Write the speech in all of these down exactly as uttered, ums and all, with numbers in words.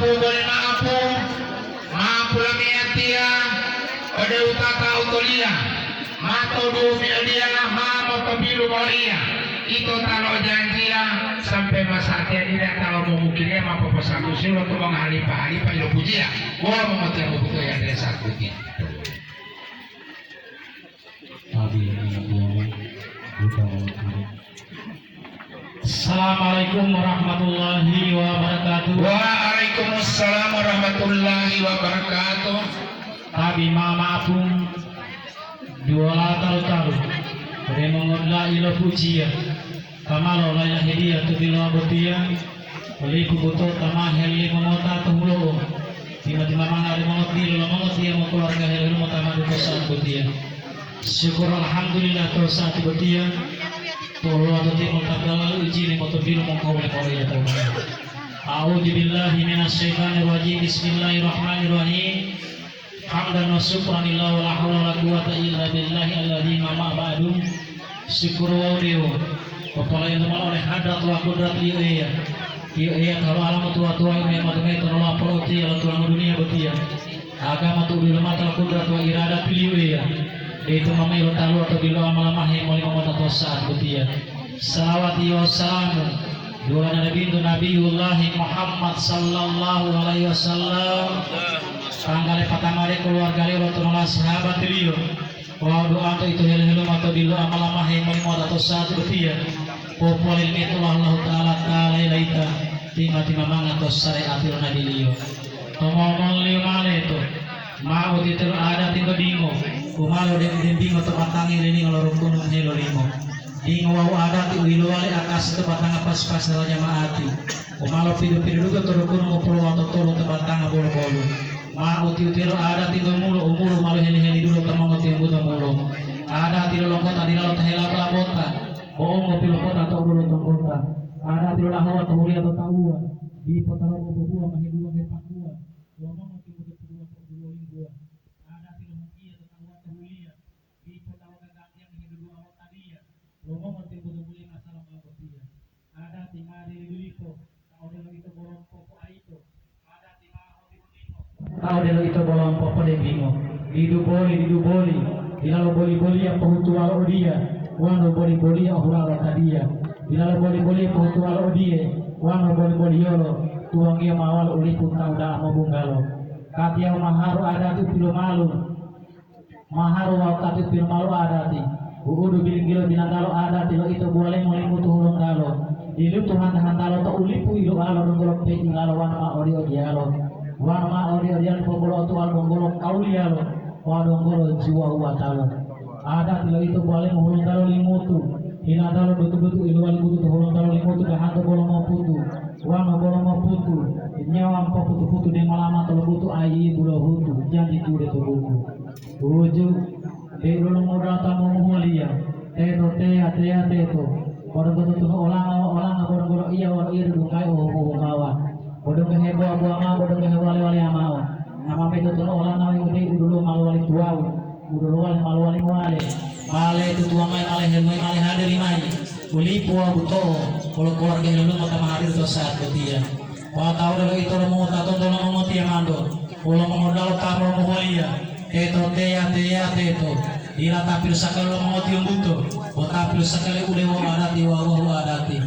Boli maapu, maapu lamiyatiya ode wutata otoliya, ma to dumi'oliya ma motobilu moloiya. Ito ta lojanjiya sampe masatiya dila ta lomumukiliya ma poposakusi lo tu mongahalipa-halipa ilopujiya. Wolo mongotiya mobutoya dila sakuti. Assalamualaikum warahmatullahi wabarakatuh. Waalaikumsalam warahmatullahi wabarakatuh. Tabi mama apung duwala talu-talu. Remongolla ilo pujiya. Kamalo laila hediya to bilowa botiya, lipu buto tamahe limo mota to hulo'o. Tima-tima manga limongoti lolomongoti yamo keluarga helelu mota madu to saat botiya. Syukur alhamdulillah to saat botiya. Polowa to timo tagala ijini moto bilu mongko wole mole ya to. A'udzu billahi minasyaitonir rajim. Bismillahirrahmanirrahim. Hamdan wa syukran lillah wa la haula wa la quwata illa billahi alladzi ma ba'du. Syukur wawu dewo. Popolayanto mao ode hadrat wa kudrat-Liyo Eya. Liyo Eya ta lowala motuwa-tuwayi meyamatu mayi to nola'a polotiya lo tuwango duniya botiya. Agama to udila mata lo kudrat wa iradat-Liyo Eya. Dito mamayi lo taluwa to bilowa malamahe molimo mota to saat botiya. Salawati wawu salamu Duwana Nabintu Nabiyullahi Muhammad sallallahu alaihi wasallam, panggale patamade keluargaliyo lo tonola sahabatiliyo, wawu du'anto ito helu-heluma to biloa malamahe molimota to saat botiya, popolilmiyatullah Allahu Ta'ala ta laila-ita tima-timamanga to sareati lo nabiliyo. Tomongoliyo ma leto, ma utitelo adati to dingo, u ma lodem-dembingo to batanga ilelingo lo rukunu helo limo. Dingo wawu adati u yilowali akasi to batanga pasi-pasi lo jama'ati, u ma lopidu-piduduto to rukunu ngopulu wawu totolu to batanga bolo-bolo. Ma uti-utiyelo adati to mulo u mulo ma loheli-helidulo to mongotiyombuto mulo. Adati lo longgota dilalo ta helata labota, bo u ngopilopota to dulo tonggota. Adati lo lahowa to huliya to tauwa, dipo ta lobobobuwa ma heduwa hepakuwa, lo mongotiyombuto tuduwa to dulo lingguwa. Adati lo hunggiya to tauwa to huliya, dipo ta logagantiya ma heduduwa lo tadiya, lo mongotiyombuto muliya asalamu botiya. Adati ma dili-diliko, ta odelo ito bolo popoaito. Adati ma hoti-hotimo, ta odelo ito bolo popodembingo. Didu boli, didu boli, dilalo boli-boliya pohutuwalo odiya, wonu boli-boliya ohulalo tadiya. Dilalo boli-boliya pohutuwalo odiye, wonu boli-boliyolo tuwangiyo ma walo u lipu ta uda'a mobunggalo. Katiyawu ma haru adati u pilomalu. Maharu wawu kati pilomalu adati, hu'udu bilinggilo binanggalo adati lo ito buwalemo limutu hulontalo, dilutu hanta-hantalo to ulipu iloalo donggolo peilalo wanu ma odi-odiyalo, wanu ma odi-odiyalo popolotuwalo donggolo kawuliyalo wawu donggolo juwawuwatalo. Adati lo ito buwalemo hulontalo limutu, hilantalo dutu-dutu ilowa limutu to hulontalo limutu dahanto bolo moputu, wanu bolo moputu, nyawa mopoputu-putu demolama to lobutu ayibu lohutu, janji tude to buku. Tuju, deu lolomodata mongoholiya, teto teya-teya teto, podonggo totuno olanga wa olanga podonggo lo iya wolo iya dudunggaya ohubu-hubawa, podonggo hebowa-bowa mao, podonggo hewale-waleya mao, namame totuno olanga wawu deu duluwo ma lowali tuwawu, u duluwo ma lowali mowale, ma letutuwa mayi, ma lehelumayi, ma lehadiri mayi, u lipu wawu buto'o, wolo keluwarga helolimo ta ma hadiri to saat botiya. Wawu ta odelo ito lo mongowutatonto lo mongotiyamanto, wolo mongodula'a ta momuhuwaliya, teto teya-teya teto, dila ta pilusakali lo mongotiyombuto, bo ta pilusakali ude wawu adati wawu wahu adati.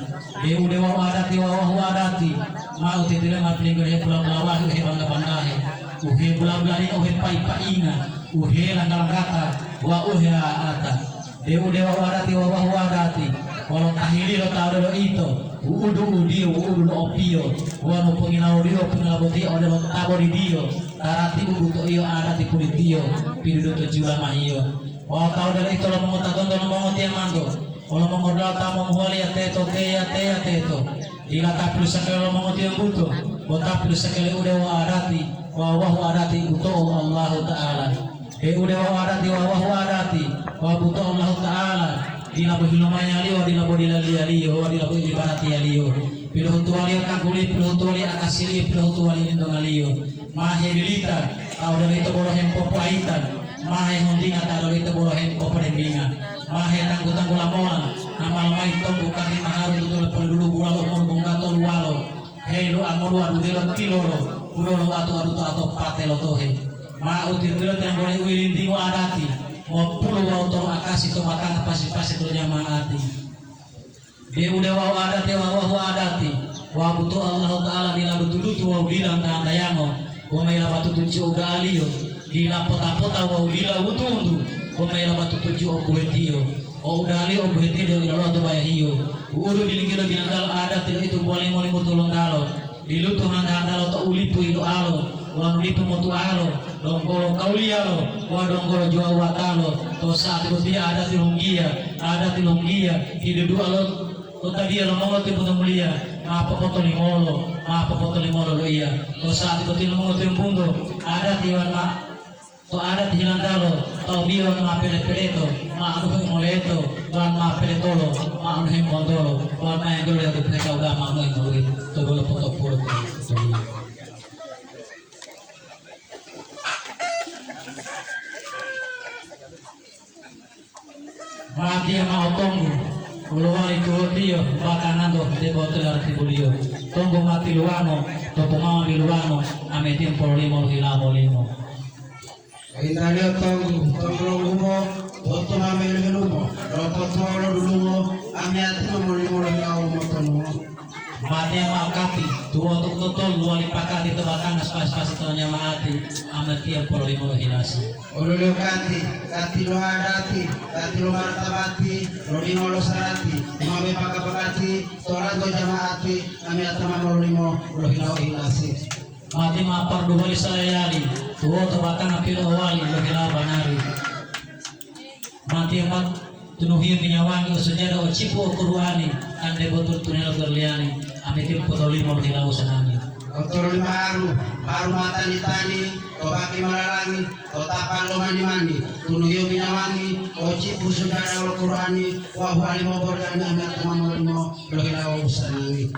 Deu ude wawu adati wawu wahu adati, ma u titile ma pilinggaliyo pula-pulawahi u hebangga-banggahe, u hebula-bulaliyo u hepai-painga, u helangga-langgata wawu u hea'ata. Deu dewa u adati wawahu adati, wolo tahiliyo lo ta odelo ito, wu'udu udiyo wu'udu lo opiyo, wonu pongilawuliyo pongilabo tiyo odelo ta bolidiyo, taratibu buto'iyo adati pulitiyo, piduduto jula mahiyo. Wawu ta odelo ito lo mongotauwa lo mongotiyamanto, wolo mongodula'a ta momuhuwaliya teto teya-teya teto, dila ta pilusakali lo mongotiyombuto, bo ta pilusakali ude wawu adati wawahu adati buto'o Allahuta'ala. Deu dewa u adati wawahu adati, wawu buto Allahuta'ala, dila bo hilumayaliyo, dila bo dilaliyaliyo, wawu dila bo ibaratiyaliyo. Pilohutuwaliyo tangguliyo, pilohutuwaliyo akasiliyo, pilohutuwaliyo lintongaliyo. Ma hedilita, ta odelo ito bolo hemopopoayita. Ma hehuntinga, ta odelo ito bolo hemopopodembinga. Ma hetanggu-tanggula mola, amalo mayi tonggu kati maharu tutula polidulubu walo umuru bonggato luwalo. Helu amoluwa dudelo tilolo, Pulolo atu-atu to ato pate lo tohe. Ma u tilo-tilo tembole u yilintingo adati, mopulo wawu tolo akasi to batanga pasi-pasi to jama'ati. Deu de wawu adati wawu wawu adati, wawu butu Allahuta'ala dila dutu-dutu wawu dila anta-antayango, wonu yilapatutu jiyo uda'aliyo, dila pota-pota wawu dila wuntu-wuntu, wonu yilapatutu jiyo obuhetiyo. O uda'aliyo obuhetiyo deu iloloto bayahiyo, wu'udu bilinggilo binantalo adati lo itu buwalimo limutulongalo. Dilutu hanta-hantalo to u lipu iloalo wawu lipu motu'alo, donggolo kauliyalo wawu donggolo juwawatalo. To sa'ati botiya adati lunggiya, adati lunggiya, hidudu'a lo to tabiya lo mongotiyombunto muliya, ma popotolimolo, ma popotolimolo loiya. To sa'ati botiya lo mongotiyombunto adati wana To adati hilantalo, taubiyo ma pele-peleto, ma anuhe moleto, wawu ma peletolo, ma anuhe montolo, wawu ma endole to peta udama anuhe mowi, to bolo poto-polo to toliyo. Matiya mao tonggu, u lowali tuwotiyo, batanganto debo tilaratibuliyo. Tonggu ma tiluwango, to pomao diluwango, ametiyo pololimo lohilawo molimo. Intaliyo tonggu, tonggu longgumo, botu ma melu-melumo, lopotuwa lo dulungo, amiyati ma molimo lohilawo motonuwo. Matiya mao kati, tuwoto u totolu lowali pakati to batanga sipasi-sipasi to jama'ati, amatiya pololimo lohilasi. Oluliyo kati, kati lo adati, kati lo martabati, lolimo lo sarati, ma mepaka-pakati, to rato jama'ati, amiyata ma mololimo lohilawo hilasi. Mati ma parduwali salayali, tuwoto batanga pilo'owali lohilawo banari. Mati ma tunuhiyo minyawangi o sujada o cipu o Qur'ani, ande botul tunelo berliyani, amiti potolimo lohilawo sanangi. Otololimo haru, haru matani-tani, to baki malalangi, to tapang lo mani-mani, tunuhiyo minyawangi, o cipu sujada lo Qur'ani, wawu alimo borgani amiyata ma mololimo lohilawo sanangi.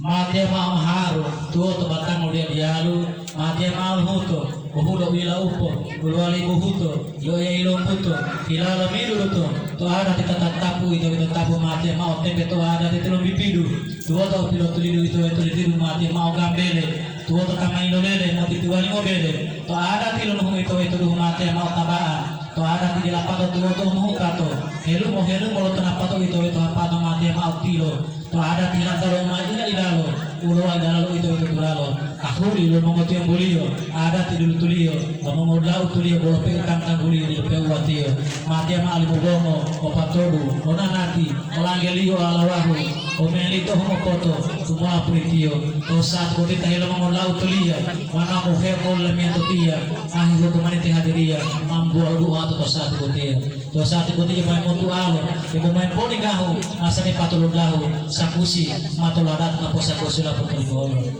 Matiya mao haru, tuwoto batanga diya-diyalu, matiya mao lohuto, bohulo u yilaupo, u lowali buhuto, yo'oya yilombuto, hilalo miduduto, to adati ta tatapu, uwito-wito tapu matiya mao tembe to adati tilombipidu, tuwoto u pilotulidu uwito-wito litidu matiya mao gambele, tuwoto ta ma yilolele motitiwali ngobele, to adati lonuhu uwito-wito duhu matiya mao taba'a, to adati dilapato tuwoto u mohukato, helumo-helumo lo tonapato uwito-wito hapato matiya mao tilo, To adati hilantalo ma ila-ilalo, u lowali dalalo uwito-wito tulalo, ahuli lo mongotiyombuliyo, adati dulutuliyo, lo mongodula'u tuliyo bolo peu tangtangguliyo didu peu watiyo. Matiya mao limobongo, o patodu, o nanati, o langgeliyo alawahu, o melito humopoto, tumola pulitiyo. To saat boti tahilo mongodula'u tuliya, manamu hepol lemiyanto tiya, ahi hukumani tihadiriya, mambuwa du'a to saat botiya. To saat botiya ma motu'alo, debo ma polingahu, masani patulundahu, sakusi, ma to ladati ma posakusi lapotolimu'olo.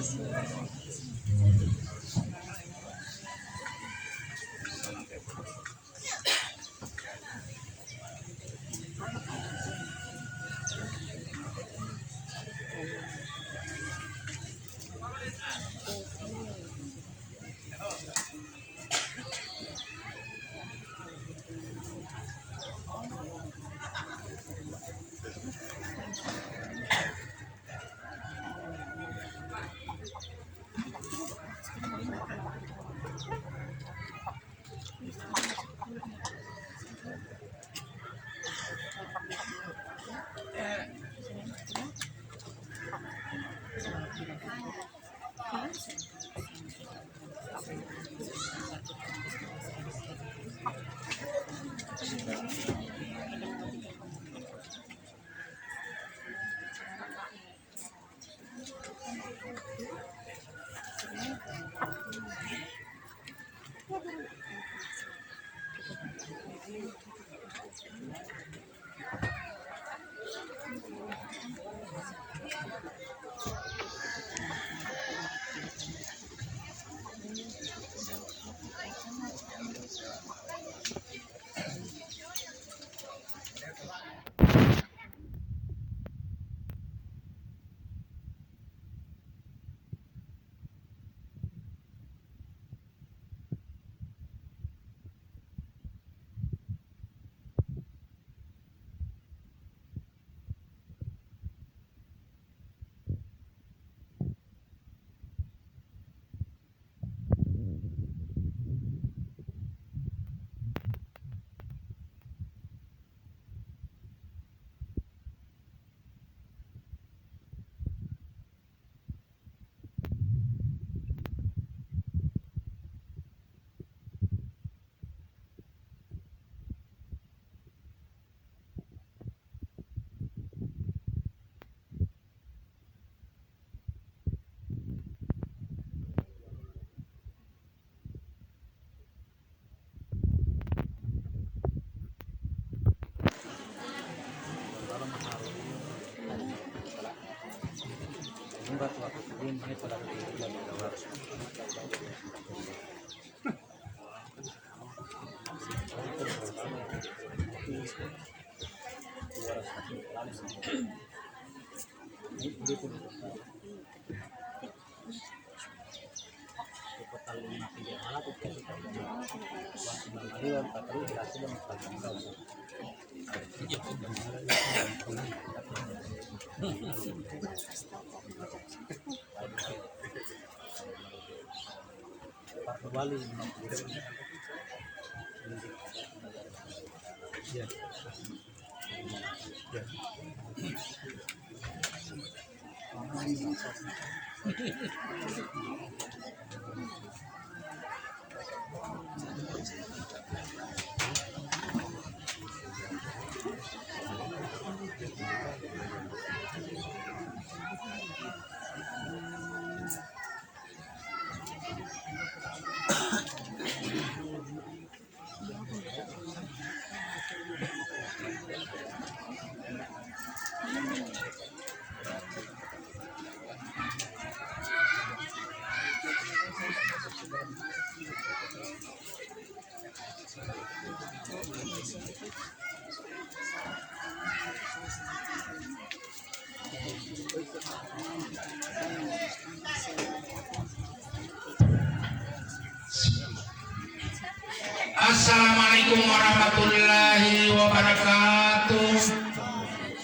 Assalamualaikum warahmatullahi wabarakatuh.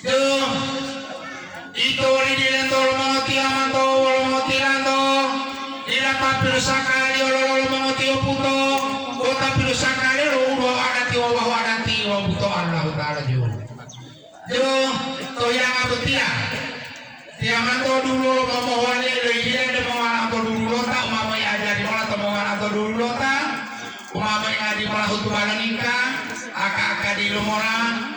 Duh, ito woli dilanto lo mongotiyamanto wolo mongotilanto, dila ta pilusakaliyo lo, lo mongotiyoputo, bo ta pilusakaliyo lo uduwa adati wawu adati wawu buto Allahuta'ala juwo. Duh, to yanga botiya. Tiyamanto dululo momohuwaliya lo yiyade mongowala'anto dululota, u ma moiajari mola to mongowala'anto dululota, u ma moingadi mola hutuba lo ningka, aka-akadi lomola,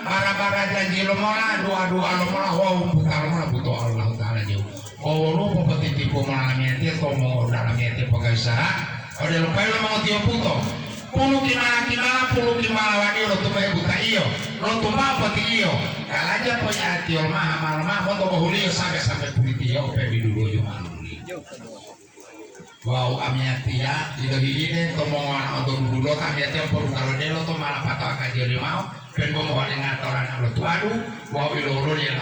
bara-bara janji lomola, dua-dua lomola, wawu buta lomola buto Allahuta'ala dewu. Wawu woluwo popotitipu mola lamiyatiya to mongodalamiyatiya pogawisara, odelo payi lo mongotiyoputo. Pulu kimala-kimala, pulu kimala wadiyo lo tumehe butaiyo, lo tumao potiiyo. Kalaja poiatiyo lomaha ma lomaha monto bohuliyo sambe-sambe pulitiyo u pembiduduwo jumalu. Wawu amiyatiya, yilohi ine to mongowana onto dudulota amiyatiya poduta lodelo to malapato akadiyo limao, pembo mowalinga to lana lo tuadu, wawu ilowoluliyo